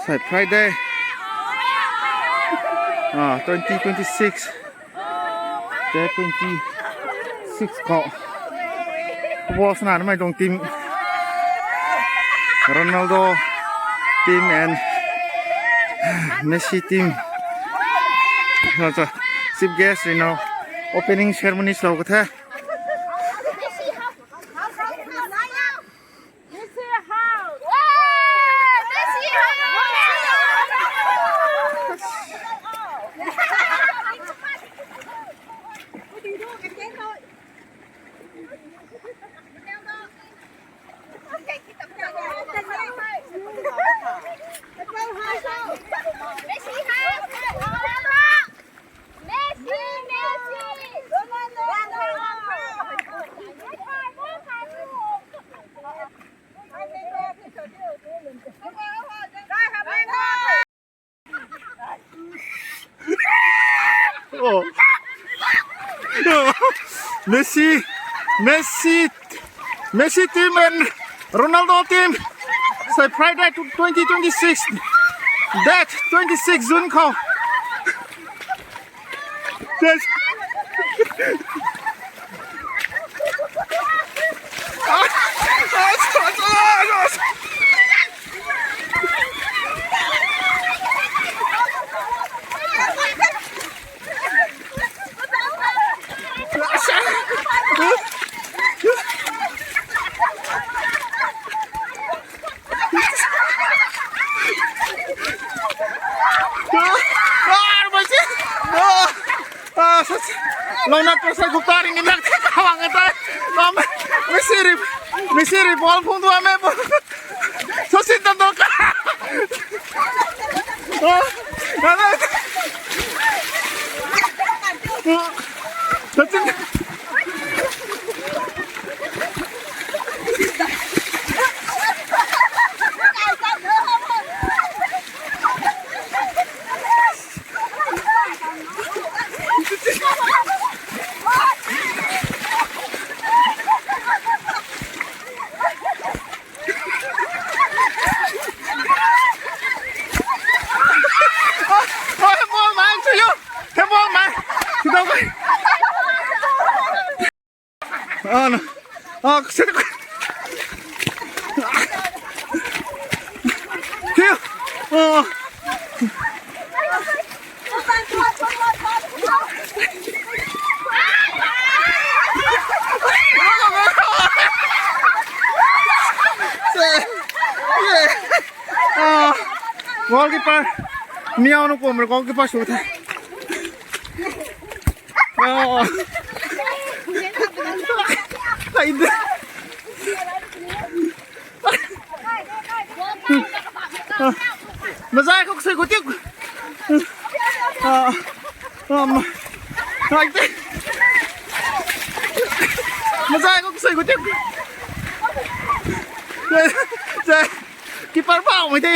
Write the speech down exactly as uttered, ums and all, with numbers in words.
Sai Friday, ah, twenty twenty-six, day twenty-six khou football sana namei tuang team, Ronaldo team and Messi team, chief guest rui na opening ceremony lou ka the. Oh. Messi, Messi, Messi team and Ronaldo team. Sai Friday to twenty twenty-six, date twenty-six June khou. Yes. Lona pressure cooker ring nak the kawang ta. Mama, Messi ri, Messi ri ball phung tu ame. Sachin Tendulkar. Ah, ah, ah. Sachin. Ah, ah, ball man to you. Hey, ball man. Sit down, guys. Ah, no. Ah, sit down. Here. Oh. Ah, goalkeeper. Miao nu kum goalkeeper sw the. Ah. Hai de. Ah, mazai khou sei khou tiu. Ah, um, hai de. Mazai khou sei khou tiu. Zai, zai. Keeper bau mei de.